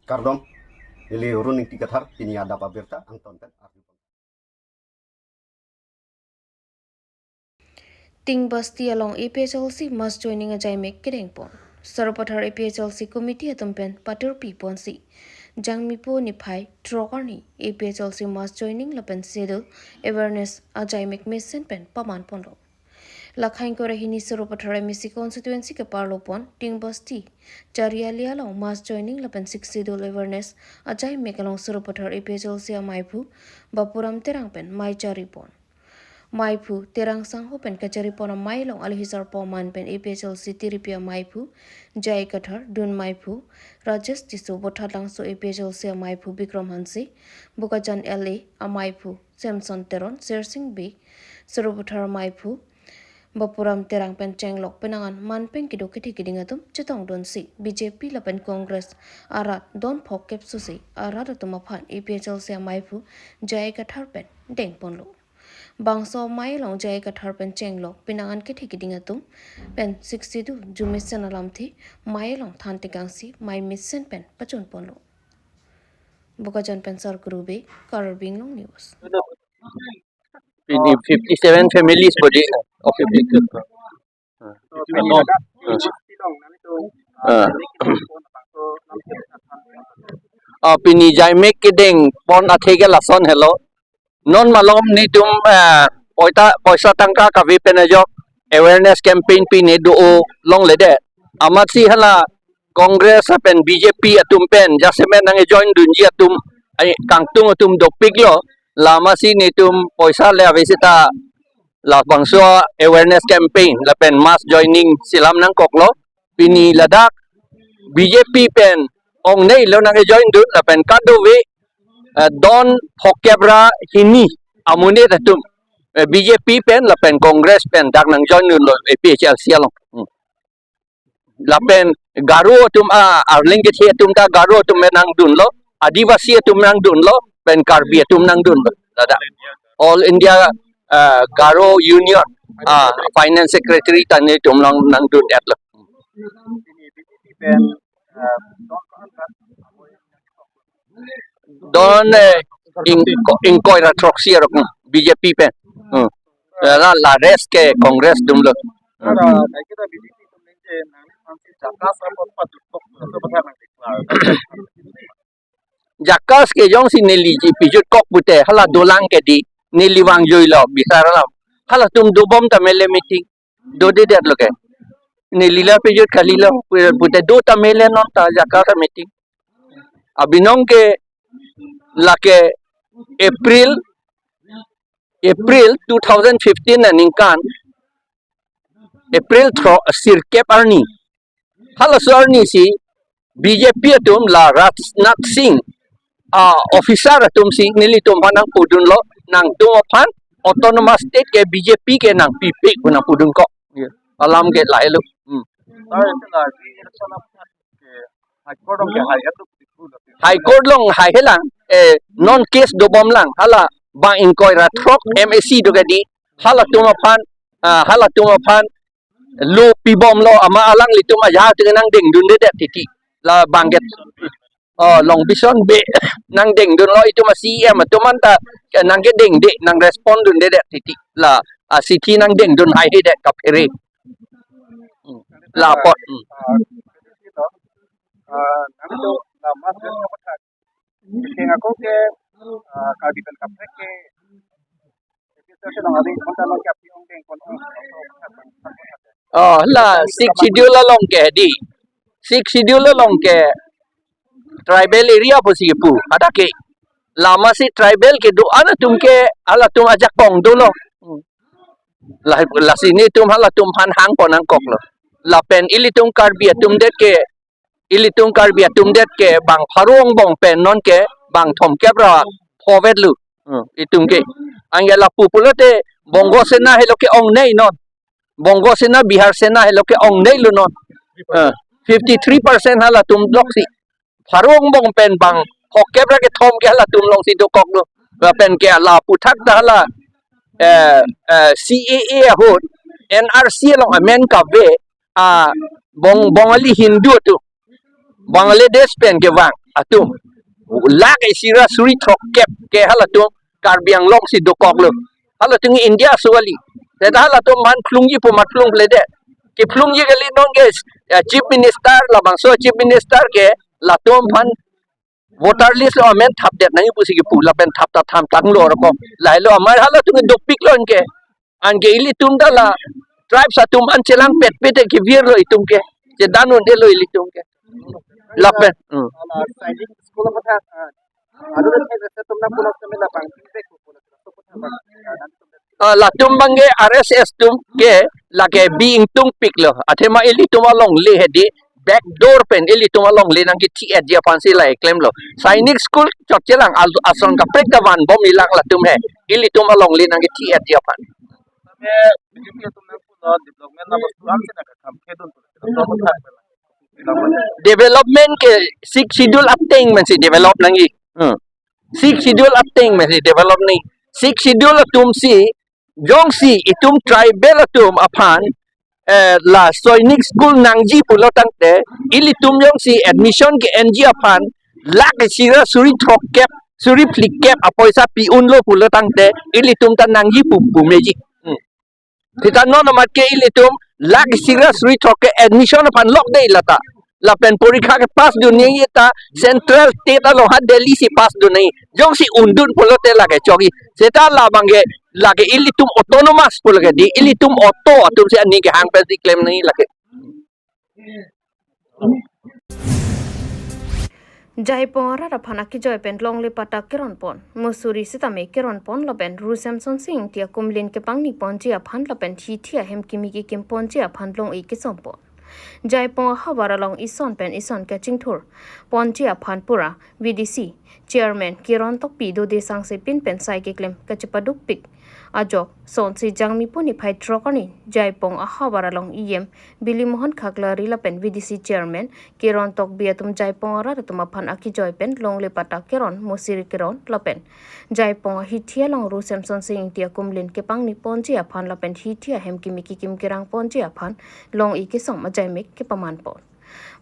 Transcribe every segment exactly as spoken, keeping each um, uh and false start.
Kardom, neli Run Ingti Kathar, pini adap abirta angton pen arju. Tingbasti along A P H L C mass joining ajaimek kedengpon. Sarupathar A P H L C committee atum pen paturpi ponsi Jangmipo niphai throk arni A P H L C mass joining lapen schedule awareness ajaimek mesen pen paman ponlo. Lakhain kore hini Sarupathar M A C constituency keparlo pon Tingbasti Chariali along mass joining lapen Sixth Schedule awareness ajaimek along Sarupathar A P H L C amaiphu Bapuram Terang pen mei chari pon. Maiphu Terang sangho pen kachari pon amei along alohi sarpo aman pen A P H L C tiripi amaiphu J I Kathar, dun maiphu Rajesh Tisso, Bothatlangso A P H L C amaiphu Bikram Hanse, Bokajan L A amaiphu Samson Teron, Sersing Bey, Sarupathar maiphu Bapuram Terang pen chenglok penang an man pen kedo kethe keding atum chetongdunsi B J P lapen Congress arat don phokep susi arat atum aphan A P H L C amaiphu J I Kathar pen dengponlo. Bangso amei along J I Kathar pen chenglok penang an kethe keding atum pen Sixth Schedule arjumesen alamthe mei along than tekangsi mei mesen pen pachunponlo. Bokajan pen Sarkuru Bey, Karbi Anglong News. Pini fifty-seven families body. Oh, fifty-two. Ah. Ah. Ah, pini jaimek kedengpon athe ke lason helo. Non malom netum, ah, poita, poisa tangka kave pen ajok awareness campaign pine do-o longledet. Amatsi hala Congress pen B J P atum pen jasemet nangjoin dunji atum, ai, kangtung atum dopiklo. La amatsi netum poisa le ave seta labangso awareness campaign lapen mass joining si lam nangkoklo. Pini ladak B J P pen ongneilo nangjoin dun lapen kadokave, eh, don phokep ra hini amonit atum, eh, B J P pen lapen Congress pen dak nangjoin dunlo A P H L C along. Hmm. Lapen Garo atum, ah, Arleng kethe atum ta Garo atum nangdunlo, Adivasi atum nangdunlo, pen Karbi atum nangdunlo. Ladak All India, ah, Garo Union, ah, Finance Secretary ta netum along nangdun-etlo. Don, eh, ing-, ingkoi ra throksi arok, hmm, B J P pen. Hmm. La, la rest ke Congress atumlo. Hmm. Jakas ke jongsi neli ji pijutkok pute hala dolang ke di, neli vangjuilo bisar alam. Halatum dobom tame le meeting. Dodedetlo ke. Neli la pijut kalilo, pute do tame le non ta Jakarta meeting. Abinong ke lake April, April two thousand fifteen aningkan, April thro-, sirkep arni. Halaso arni si B J P atum la Rajnath Singh, ah, officer atum si nelitum aphan nangpudunlo, nangtum aphan autonomous state ke B J P ke nangpipik pu nangpudunkok. Ya. Alam ke lahelo. Hmm. High Court along haihelang, eh, non case dobom lang, hala bang ingkoi ra throk M A C do ke di, halatum aphan, ah, halatum aphan lo pibomlo, ama alanglitum ajahak atum nangdengdundedet titi. La bangket, oh, Long Bison Bey nangdengdunlo, itum a-C E M atum anta nangkedengde, nangrespond dundedet titi. La, ah, sithi nangdengdun haihedet kaphere. Hmm. La apot. Hmm. King ako ke, ah, Karbi pen kaprek ke, episode nang ari konta nang kapi ong deng kon ong. Oh, la Sixth Schedule along ke di. Sixth Schedule along ke tribal area pusi pu. Ada ke. La amatsi tribal kedo-an atum ke, halatum ajakong dolo. La, lasi netum halatum aphan hangpon nangkoklo. Lapen ilitum Karbi atum det ke, ilitum Karbi atum det ke bang pharo angbong pen non ke bang thomkep ra phovetlo. Hmm, itum ke. Anke lapu pulote Bongo Sena helo ke ongnei non. Bongo Sena, Bihar Sena helo ke ongneilo non. Eh, fifty-three percent halatum doksi. Pharo angbong pen bang phokep ra kethom ke halatum alongsi dokoklo. Lapen ke la aphuthak ta hala, eh, eh, C A A ahut, N R C along amen kave, ah, Bong-, Bongali Hindu atum, Bangladesh pen kevang. atum, lakh isi ra suri throkkep ke halatum Karbi Anglong si dokoklo. Halatum India suwali. Seta halatum man klungji pu mat klung plede. Keplungji kali non ke, eh, Chief Minister, labangso Chief Minister ke latum aphan voter list lo amen thapdet nangji pusi kipu lapen thap ta thamtang lo rokok. Lahelo amar halatum dopiklo anke. Anke ilitum ta la tribes atum an chelangpetpet ke virlo itum ke. Chedan un-elo ilitum ke. Lapen. Hmm. Ala signing school aphan, ah, adu le thai se tum na pulo se me la bang. Ah, latum abang ke R S S atum ke lake bi ingtungpiklo. Athema ilitum alongle hedi back door pen ilitum alongle nangkethi-etji aphansi la klemlo. Sainik school chotchelang al-, ason kaprek ta vanbom-ilang latum he. Ilitum alongle nangkethi-etji aphan. Development ke Sixth Schedule ateng pensi develop nangji. Hmm. Sixth Schedule ateng pensi develop nangji. Sixth Schedule atum si, jongsi itum tribal atum aphan, eh, la sainik school nangji pulo tangte, ilitum jongsi admission ke-enji aphan, lakh isi ra suri throkkep, suri phlikep apoisa pi unlo pulo tangte, ilitum ta nangji pu, pu meji. Hmm. Seta non amat ke ilitum lakh isi ra suri throkkep admission aphan lokde lata. Lapen porikha ke pass dun nangji ta central state along ha Delhi si pass dun nangji. Jongsi undun pulote lake chokji. Seta labang ke lake ilitum autonomous pulo ke di ilitum auto atum si ani kehang pensi klem nangji lake. Jaipong arat aphan akejoi pen longle patta keronpon, Mussoorie sitame keronpon lapen Ru Semsonsing Ingti akumlin kepangni ponji aphan lapen hithi ahem kimi kekim ponji aphan long-e kesompon. Jaipong ahavar along ison pen ison kachingthur ponji aphan pura V D C Chairman Kiron Tokbi dode sangsepin pen sai keklem kachepadukpik ajok sonsi Jangmi pu niphai throk arni Jaipong ahavar along E M Bilimohon Khaklari lapen V D C Chairman Kiron Tokbi atum Jaipong arat atum aphan akejoi pen longle patta keron, Mussoorie keron lapen Jaipong ahithi along Ru Semsonsing Ingti akumlin kepangni ponji aphan lapen hithi ahem kimi kekim kerang ponji aphan long-e kesom ajaimek kepamanpon.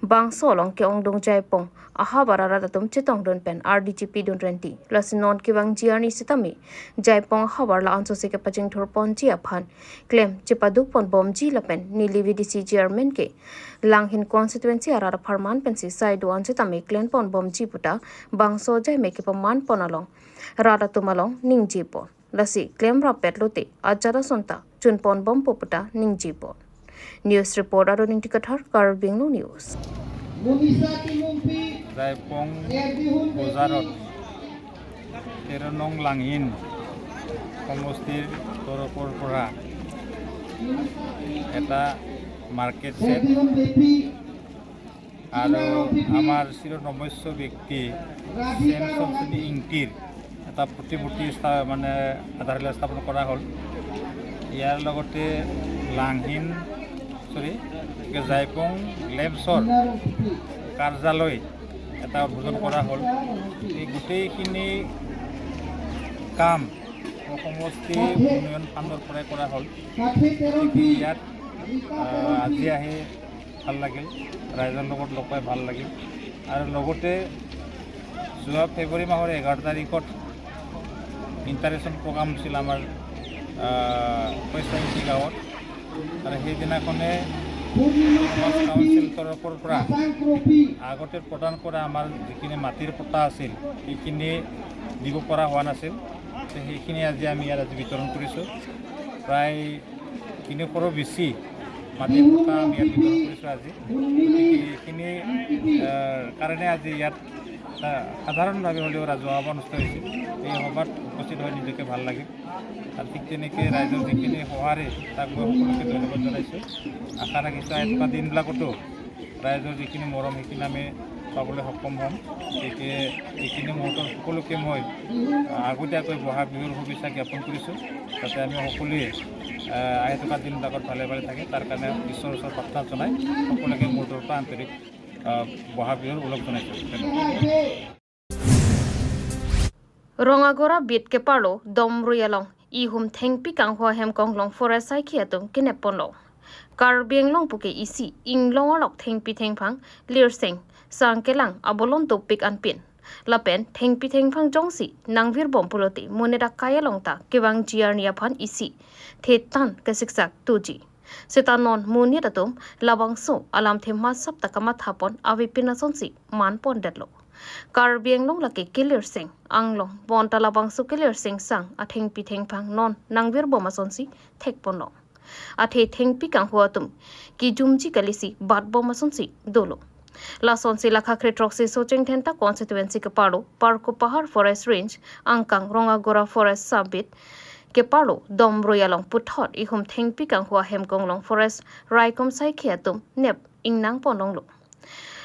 Bangso along ke-ongdung Jaipong ahavar arat atum chetongdun pen ardi chepidun renti. Lasi non kevangji arni sitame Jaipong ahavar la-anso si kepachingthur ponji aphan klem chepadukpon bomji lapen neli V D C Chairman ke Langhin constituency arat apharman pensi sai do-an sitame klemponbomji puta bangso ajaimek kepamanpon along rat atum along ningjepon. Lasi klemrap petlote ajat ason ta chunponbompo puta ningjepon. News report Arun Ingti Kathar, Karbi Anglong News. Jaipong বজাৰত তেৰ নং লাংহিন সমষ্টিৰ তৰফৰ পৰা এটা market shed আৰু আমাৰ চিৰনমস্য ব্যক্তি ছেমছনচুনী ইংতিৰ এটা প্ৰতিমূৰ্তি স্থা-, মানে আধাৰশিলা স্থাপন কৰা হ'ল। ইয়াৰ লগতে লাংহিন, চৰি, কি কয়, জাইপং গ্লেমছৰ কাৰ্যালয় এটা উদ্বোধন কৰা হ'ল। এই গোটেইখিনি কাম সমষ্টি উন্নয়ন ফাণ্ডৰ পৰাই কৰা হ'ল। গতিকে ইয়াত, আহ, আজি আহি ভাল লাগিল, ৰাইজৰ লগত লগ পাই ভাল লাগিল। আৰু লগতে যোৱা ফেব্ৰুৱাৰী মাহৰ এঘাৰ তাৰিখত ইণ্টাৰেকশ্যন প্ৰগ্ৰাম হৈছিল আমাৰ, আহ, কৈছাংকি গাঁৱত। আৰু সেইদিনাখনে সমাজ কাউন্সিল তৰফৰ পৰা আগতে প্ৰদান কৰা আমাৰ যিখিনি মাটিৰ পট্টা আছিল, সেইখিনি দিব পৰা হোৱা নাছিল। তে সেইখিনি আজি আমি ইয়াত আজি বিতৰণ কৰিছোঁ। প্ৰায় তিনিশৰো বেছি মাটিৰ পট্টা আমি ইয়াত বিতৰণ কৰিছোঁ আজি। গতিকে এইখিনি, আহ, কাৰণে আজি ইয়াত, আহ, সাধাৰণভাৱে হ'লেও ৰাজহুৱা সভা অনুষ্ঠিত হৈছে। এই সভাত উপস্থিত হৈ নিজকে ভাল লাগিল। আৰু ঠিক তেনেকে ৰাইজৰ যিখিনি সঁহাৰি, তাক মই সকলোকে ধন্যবাদ জনাইছোঁ। আশা ৰাখিছোঁ, আহি থকা দিনবিলাকতো ৰাইজৰ যিখিনি মৰম, সেইখিনি আমি পাবলৈ সক্ষম হ'ম। গতিকে এইখিনি মুহূৰ্তত সকলোকে মই, আহ, আগতীয়াকৈ বহাগ বিহুৰ শুভেচ্ছা জ্ঞাপন কৰিছোঁ, যাতে আমি সকলোৱে, আহ, আহি থকা দিনবিলাকত ভালে ভালে থাকে, তাৰ কাৰণে ঈশ্বৰৰ ওচৰত প্ৰাৰ্থনা জনাই সকলোকে মোৰ তৰফৰ পৰা আন্তৰিক, আহ, বহাগ বিহুৰ ওলগ জনাইছোঁ। ধন্যবাদ। Rong Agora beat keparlo Domrui along ihum thengpi kangho ahem konglong forest saikhi atum kenepponlo. Karbi Anglong puke isi inglong arlok thengpi thengphang lirseng sang kelang abolon dopik anpin. Lapen thengpi thengphang jongsi nangvirbom pulote monit akai along ta kevangji arni aphan isi thetan kesiksak tuji. Seta non monit atum labangso alamthe masap ta kamathapon avepin asonsi manpondetlo. Karbi Anglong lake kelirseng, anglong bonta labangso kelirseng sang athengpi thengphang non nangvirbom asonsi thekponlong. Athe thengpi kanghu atum kejumji kalisi batbom asonsi dolo. Lasonsi Lakha kre throksi Socheng Dhenta constituency keparlo Parkopahar Forest Range angkang Rongagora Forest Sub-Beat keparlo Domrui along puthot ihum thengpi kanghu ahem konglong forest raikom saikhi atum nep ingnangponlonglo.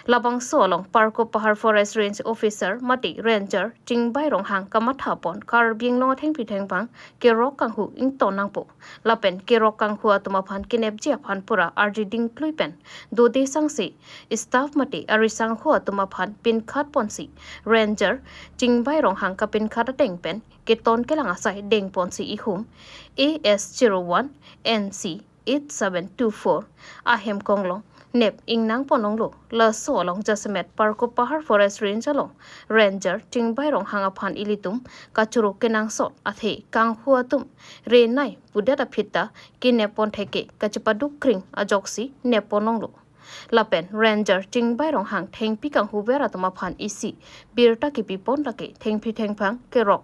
Labangso along Parkopahar Forest Range Officer mate Ranger Chingbai Ronghang kamathapon Karbi Anglong athengpi thengphang kerok kanghu ington nangpo. Lapen kerok kanghu atum aphan kenepji aphan pura arji dingklui pen dode sangse staff mate arisangho atum aphan pinkhatponsi Ranger Chingbai Ronghang kapinkhat ateng pen keton kelang asai dengponsi ihum A S zero one N C eight seven two four ahem konglong nep ingnangponlonglo. Laso along jasemet Parkopahar Forest Range along Ranger Chingbai Ronghang aphan ilitum kachoro kenangsot athe kanghu atum renai pudet aphi ta kenepponthek ke kachepaduk kring ajoksi nepponlonglo. Lapen Ranger Chingbai Ronghang thengpi kanghuver atum aphan isi birta kepipon lake thengpi thengphang kerok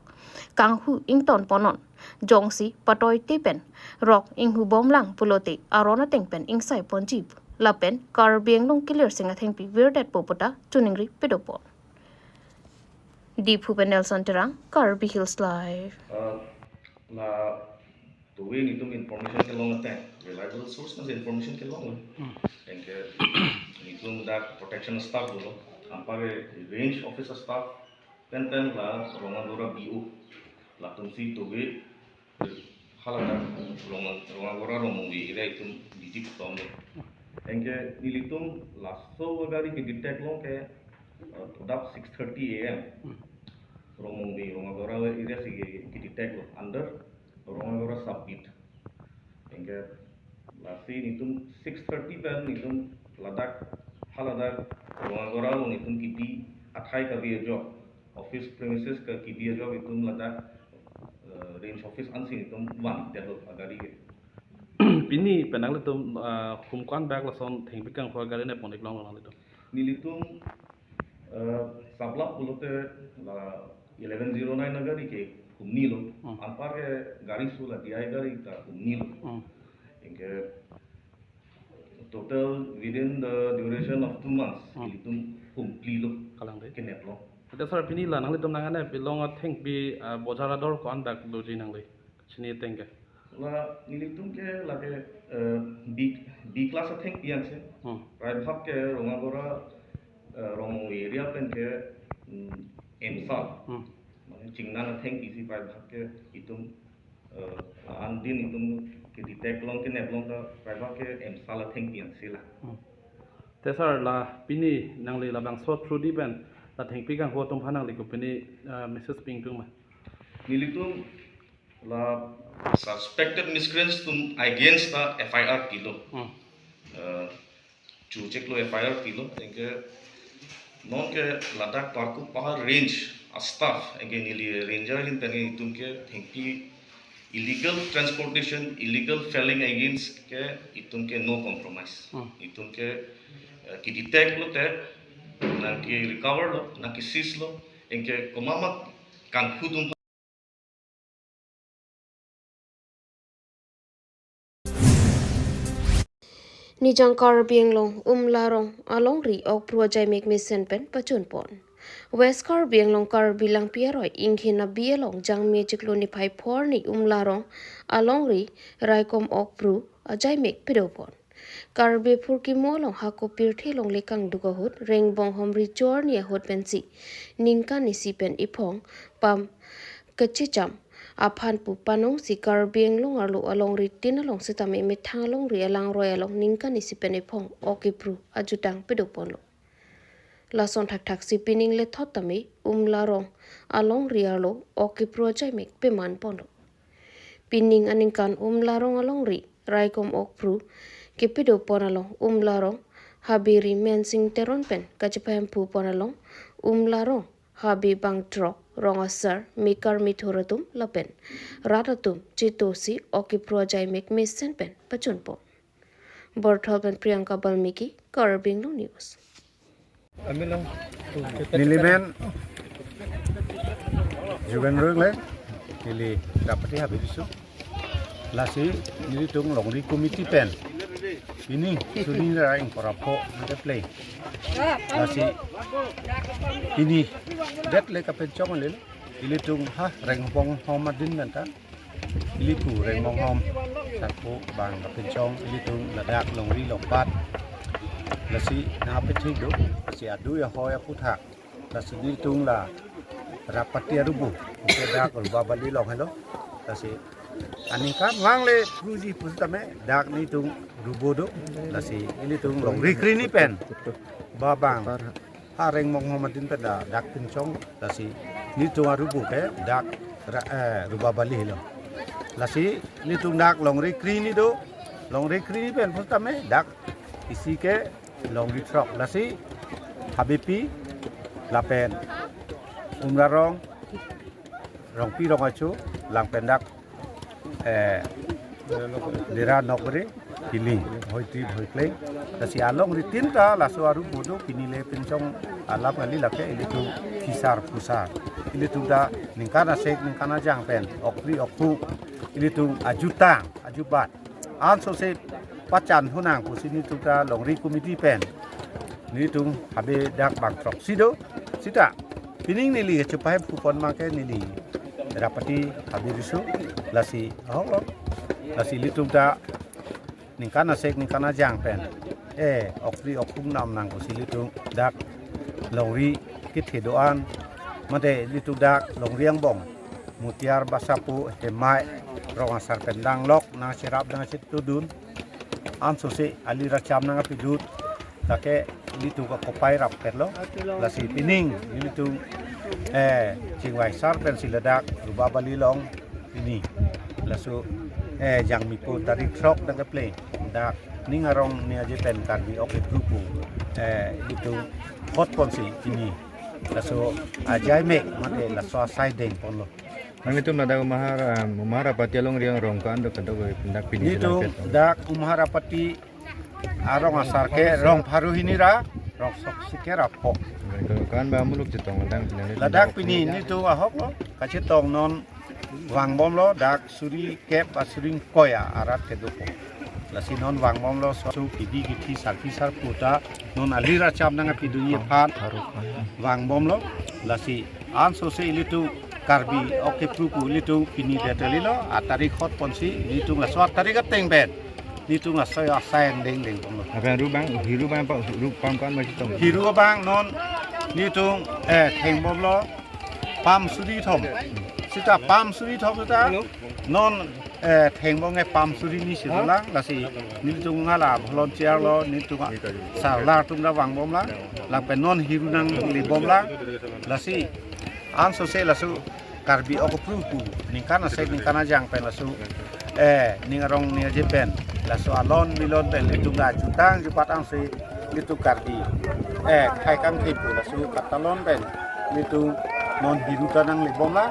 kanghu ingtonponnon. Jongsi patoite pen rok inghubomlang pulote aron ateng pen ingsaiponji pu lapen Karbi Anglong kelirseng athengpi virdetpo pu ta choningri pedopon. Diphu pen Nelson Terang, Karbi Hills Live. Uh, la tuwe nitum information kelong ateng, reliable source mas information kelong lo. Hmm. Anke nitum dak protection staff dolo, anparke range officer staff, pen pen la Rongagora B O, latumsi tuwe haladak Rong Rongagora Rongmongve area itum duty ketomlo. Anke nelitum laso agari kedetect long ke, uh, todap six thirty A M. Hmm. Rongmongve, Rongagora area si ke, kedetect lo under Rongagora sub-beat. Anke lasi nitum six thirty pen nitum ladak, haladak Rongagora along nitum kebi athai kabi ajok, office premises ke kebi ajok itum ladak, eh, range office ansi nitum van detlo agari ke. Pini pen nanglitum, eh, hum ko-an bak lason thengpi kanghu agari nepon-iklonglo nanglitum? Nelitum, eh, saplap pulote la eleven zero nine agari ke humnilo. Hmm. Anparke gari su la D I gari ta humnilo. Hmm. Anke total within the duration of two months, Hmm. ilitum humplilo. Kalang dei. Keneplo. Ante sir, pini la nanglitum nanganep-ilong athengpi, ah, bojar ador ko-an bak doji nangli? Chini ateng ke. La nelitum ke lake, eh, B, B class athengpi ansi. Hmm. Praibhag ke Rongagora, eh, Rongmongve area pen ke, mm, emsal. Hmm. Mane chingnan athengpi si praibhag ke itum, eh, an din itum kedetect long keneplong ta praibhag ke emsal athengpi ansi la. Hmm. Te sir, la pini nangli labangso through di pen la thengpi kanghu atum aphan nangli kopine, eh, message pi ingtung ma? Nelitum la suspected miscreants atum against ta F I R pilo. Hmm. Eh, chucheklo F I R pilo, anke non ke ladak Parkopahar range a staff, anke neli ranger ahin pen itum ke thengpi illegal transportation, illegal felling against ke itum ke no compromise. Hmm. Itum ke, eh, kedetect lote, nangke recover lo, nangke seize lo, anke komat ma kanghu atum Nijang Karbi Anglong Umlarong alongri okpru ajaimek mesen pen pachunpon. West Karbi Anglong Karbi Langpi aroi inghin abi along Jangmi chiklo niphai pho arni Umlarong alongri raikom okpru ajaimek pedopon. Karbi phurkimo along hako pirthe longle kangduk ahut Ringbong Homri cho arni ahut pensi ningkan isi pen iphong pam kachecham aphan pu panongsi Karbi Anglong arlo alongri tin along sitame methang alongri alangroi along ningkan isi pen iphong ok ipru ajutang pedoponlo. Lason thakthak si pining lethot tame Umlarong alongri arlo ok ipru ajaimek pemanponlo. Pining aningkan Umlarong alongri raikom okpru kepedopon along Umlarong Habiri Mensing Teron pen kachepahemphu pon along Umlarong Habi Bangthrok, Rong Asar, Mekar Methur atum lapen rat atum chetosi ok kepru ajai mek mesen pen pachunpo. Borthol pen Priyanka Balmiki, Karbi Anglong News. Neli men Juben Rong le, neli Rapati Habi Riso. Lasi nelitum longri committee pen pini suni ra ingkoi ra pho nangkepleng. Lasi pini det le kapen chong le, ilitum ha Rengbonghom adin pen ta, ili pu Rengbonghom sarpo bang kapen chong, ilitum ladak longri longpat. Lasi nangpethik do, lasi adu ya ho ya puthak. Lasi nelitum la Rapati arubo, oke, dak Rubabali along helo. Lasi aningkan vang le phruji pusitame dak nelitum rubo do. Lasi nelitum longri krini pen ba bang ha Rengbonghom adin pen da dak pinchong. Lasi nelitum arubo ke dak ra-, eh, Rubabali helo. Lasi nelitum dak longri krini do. Longri krini pen pusitame dak isi ke longri throk. Lasi Habipi lapen Umlarong, Rongpi Rong Achu, lang pen dak, eh, Dera Nokri, Pili, Hoiti, Hoikleng. Lasi alongri tin ta laso arubo do, pini le pinchong alam kali, lake ilitum phisar phusar. Ilitum ta ningkan asek ningkan ajang pen ok pri ok phu, ilitum ajutang ajubat ansose pachan hunang pusi nelitum ta longri committee pen nelitum habe dak bang throksi do. Sita pining neli kachepahemphu pon abang ke neli Rapati Habi Riso. Lasi ahok lo. Lasi ilitum ta ningkan asek ningkan ajang pen, eh, ok pri ok phu nam nang pusi ilitum dak longri kethe do-an, mate ilitum dak longri angbong Mutiar Basapu Hemai Rong Asar pen danglok nangcherap nangchetudun, ansose ali racham nangpidut, lake ilitum kakopai rap pen lo. Lasi pining ilitum, eh, chingvai sar pensi ladak Rubabali along pini. Laso, eh, Jangmipo tarik throk nangkepleng dak ning arong ning aje pen Karbi ok kepru pu, eh, ilitum hot ponsi pini. Laso ajai mek mate laso asai deng ponlo. Nanglitum ladak Umahar, ah, Umahar Rapati alongri arong ko-an do kadokave dak pini nelitum chelang pet? Dak Umahar Rapati arong asar ke rong pharo hini ra rong throksi ke ra pho. Ko-an ba muluk chetong ladak pini? Ladak pini nelitum ahok lo, kachetong non vangbomlo dak suri kep ba suri ingkoi arat kedo pho. Lasi non vangbomlo, so kebi kethi sarpi sarpo ta non ali racham nangpidunji aphan vangbomlo. Lasi ansose ilitum Karbi ok kepru pu ilitum pini det kalilo, atarik hot ponsi ilitum laso atarik ateng pen nelitum laso asai deng deng bomlo. Apa ru bang, hiru bang, pa, ru pam kan masih tong. Hiru bang non nelitum, eh, thengbomlo pam suri thom. Sita pam suri thom sita non, eh, thengbom ke pam suri ni si dolang. Lasi nelitum hala volunteer lo, nelitum sarlar atum ta vangbomlang, lapen non hiru nanglebomlang. Lasi ansose laso Karbi ok kepru pu ningkan asek ningkan ajang pen laso, eh, ning arong ning aje pen laso alon milon pen ilitum ta jutang jupat angse ilitum Karbi, eh, khai kangthip pu laso katalon pen ilitum non hiru ta nanglebomlang,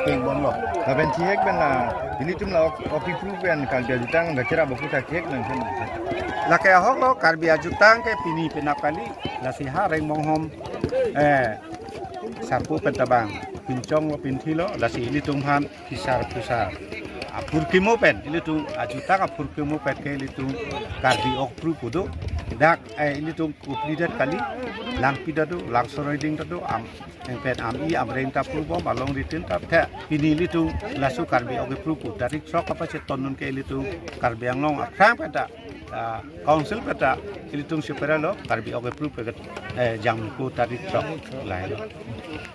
thengbomlo. Lapen chihek pen la, ilitum la ok, ok kepru pen Karbi ajutang dak cherap aputhak chihek nang kan. Lake ahok lo, Karbi ajutang ke pini penap kali. Lasi ha Rengbonghom, eh, sarpo pen ta bang pinchong lo, pinthi lo, lasi ilitum aphan phisar phusar aphurkimo pen, ilitum ajutang aphurkimo pen ke ilitum Karbi ok kepru pu do. Dak, eh, ilitum kupli det kali, langpi ta do, langsoroi ding ta do, am, eng pen am-i amreng ta pru bom, alongri tin ta the. Pini ilitum laso Karbi ok kepru pu tarik throk kapachetong non ke ilitum Karbi Anglong aphrang pen ta, ah, council pen ta ilitum chepera lo, Karbi ok kepru pen, eh, Jangmipo tarik throk lahelo.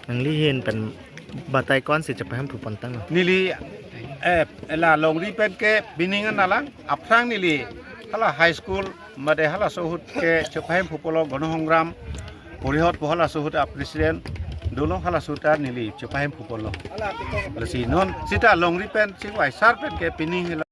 Nangli ahin pen batai ko-ansi chepahemphu pontang? Neli, eh, la longri pen ke pining an alang, aphrang neli hala high school mate halaso ahut ke chepahemphu ponlo, Gonohongram Porihot pu halaso ahut a president dolo, halaso ahut ta neli chepahemphu ponlo. Lasi non sita longri pen chingvai sar pen ke pining